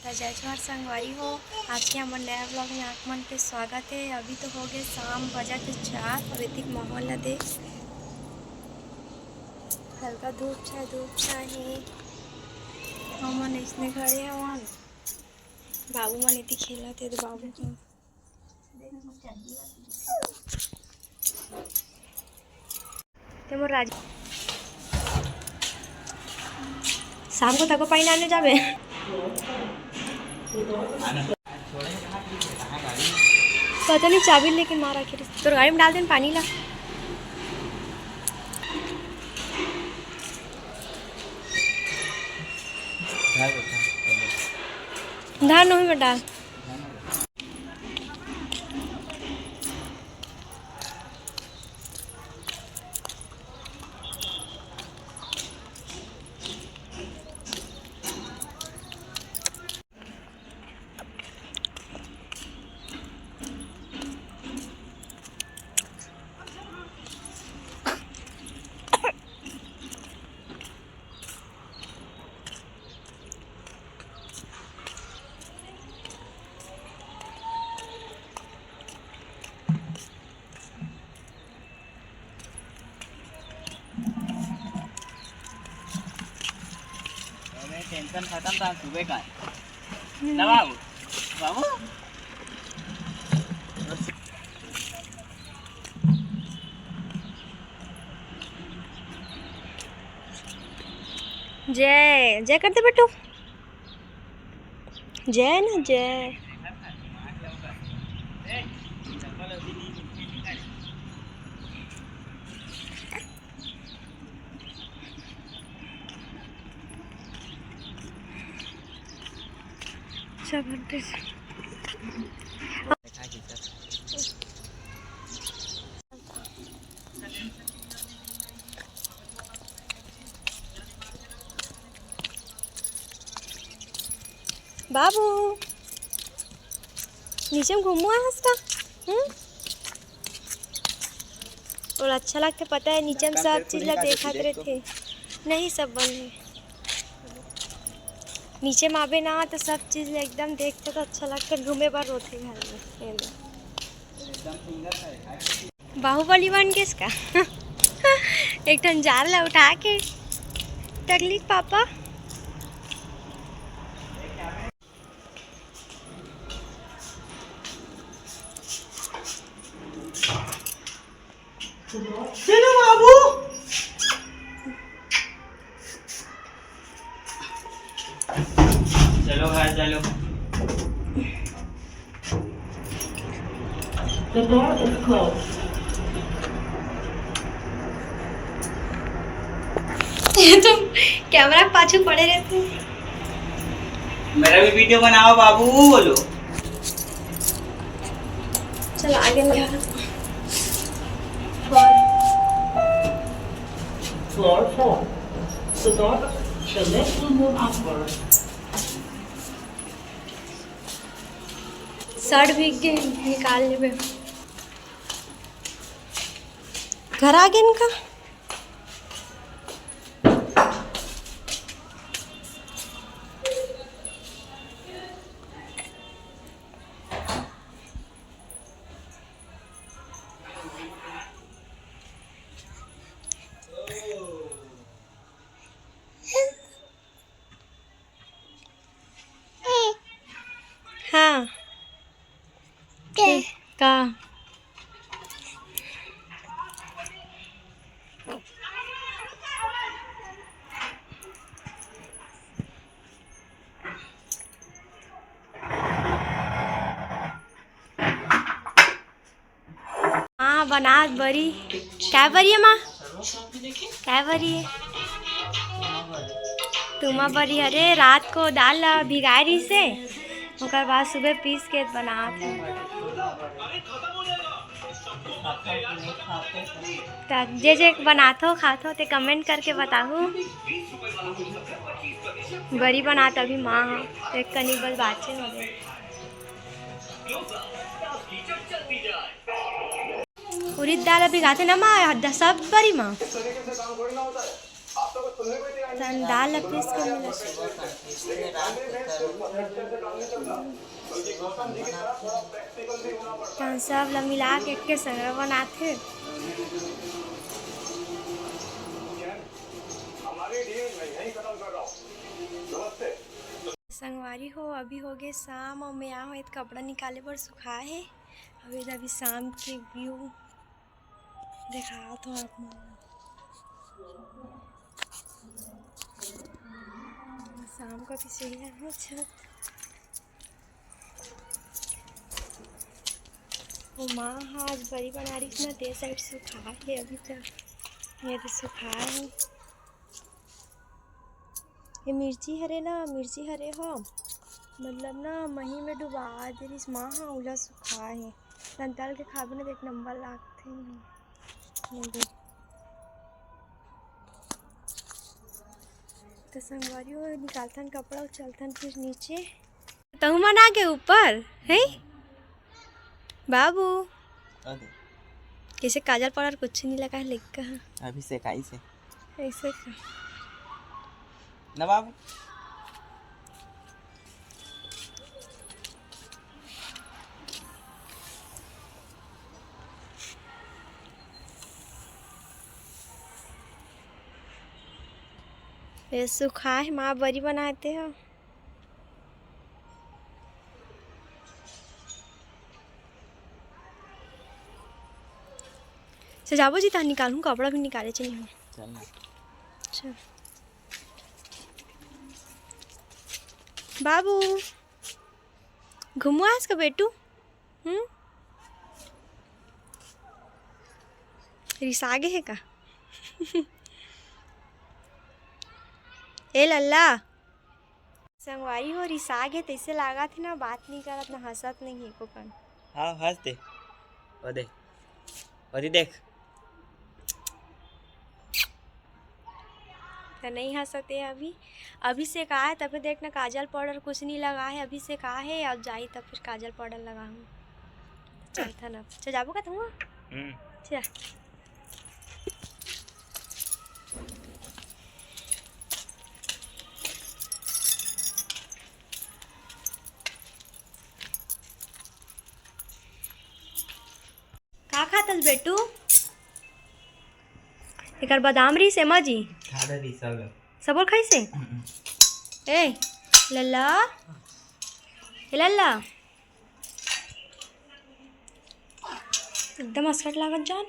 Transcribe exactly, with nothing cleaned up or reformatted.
जय जोहार संगवारी हो, आज के हमर नया vlog में आप मन के स्वागत है। अभी तो हो गए शाम, बजा के चार। और इतिक माहौल ला देख, हल्का धूप छाय, धूप छाय है। हमन इसने घरे हवन, बाबू मन इति खेलत है, तो बाबू के ते मोर राज-, शाम को तको पानी लाने जाबे। पता नहीं, चाबी लेके मारा के तोर गाड़ी में डाल देन पानी ला। धान नहीं में डाल। अरे, टेंशन खत्म था सुबह का। हम्म। ना बाबू, बाबू। जय जय करते बेटू। जय ना जय। जबरदस्त। बाबू, नीचे में घूमो है उसका। हम्म। और अच्छा लगता, पता है, नीचे में सब चीज ला देखत रहते। नहीं, सब बंद है। नीचे में आबे ना तो सब चीज ला एकदम देखते तो अच्छा लगता, घूमे बर रोथे घर में। ये लो। बाहुबली बन के इसका एक ठन जार ला उठा के टकली पापा। चलो बाबू। चलो भाई, चलो। The door is closed. ये तो कैमरा के पाछू पड़े रहते हैं। मेरा भी वीडियो बनाओ बाबू, बोलो। चल आगे निकाल। Floor four. The door, the lift will move upward. Shirt भीग गे, निकाल लेबे। घर आ गे इनका। हाँ। के? का? हाँ, बनात बरी। काय बरी है माँ? काय बरी है? तुमा बरी। अरे, रात को दाल ला भिगाए रहिसे, ओकर बाद सुबह पीस के बनात है। त जे जे बनाथो खाथो ते कमेंट करके बताहू। बरी बनात अभी माँ ह, एक कनी बस बाचे हो गए। उरीद दाल अभी गाते ना माँ, सब बरी माँ। तन दाल ला पीस के मिला। तन सब ला मिला के एक के संग बनाथे। संगवारी हो, अभी हो गए शाम अउ मैं आ हूँ, कपड़ा निकाले बर सुखाए हे। अभी, अभी शाम के व्यू देखात हो आप मन। शाम का भी सीढ़िया है। अच्छा, वो माँ हा आज बरी बना रही ना, ते साइड सुखा है अभी तक। ये तो सुखा है। ये मिर्ची हरे ना, मिर्ची हरे हो, मतलब ना, मही में डुबा दे रिस माँ हा, उला सुखा है। नंतल के खाबे ना, तो एक नंबर लागथे। ये दे। तो संगवारी हो, निकालथन कपड़ा अउ चलथन फिर नीचे। तहु मन आ के ऊपर, हैं? बाबू। अरे। कैसे काजल पाउडर कुछ नहीं लगा है, लइका है। अभी से काई से। ऐसे का? ना बाबू। ये सुखा है, माँ बरी बनाते हो। सजाबो जी, तहाँ निकालूँ, कपड़ा भी निकाले चाहिए। चल ना। अच्छा। बाबू, घूमो आज का बेटू। हम्म? रिसा गे हे का? ए लल्ला। संगवारी हो, रिसा गे तइसे लागत हे ना, बात नहीं करत ना, हंसत नहीं हे एको कन। हाँ, हंस दे। ओ दे। ओ दे देख। तो नहीं हंसत हे अभी। अभी से का है, तभी देख ना, काजल पाउडर कुछ नहीं लगा है। अभी से का है, अब जाई तब फिर काजल पाउडर लगाऊँ। चल था ना, चल जाबो का तू? हम्म। चल। का खातस बेटू? एकर बादाम रहिस एमा जी। खा डरिस सब। सबो खाइस हे? हम्म। ए, लल्ला। ए, लल्ला। एकदम असकट लागत जान।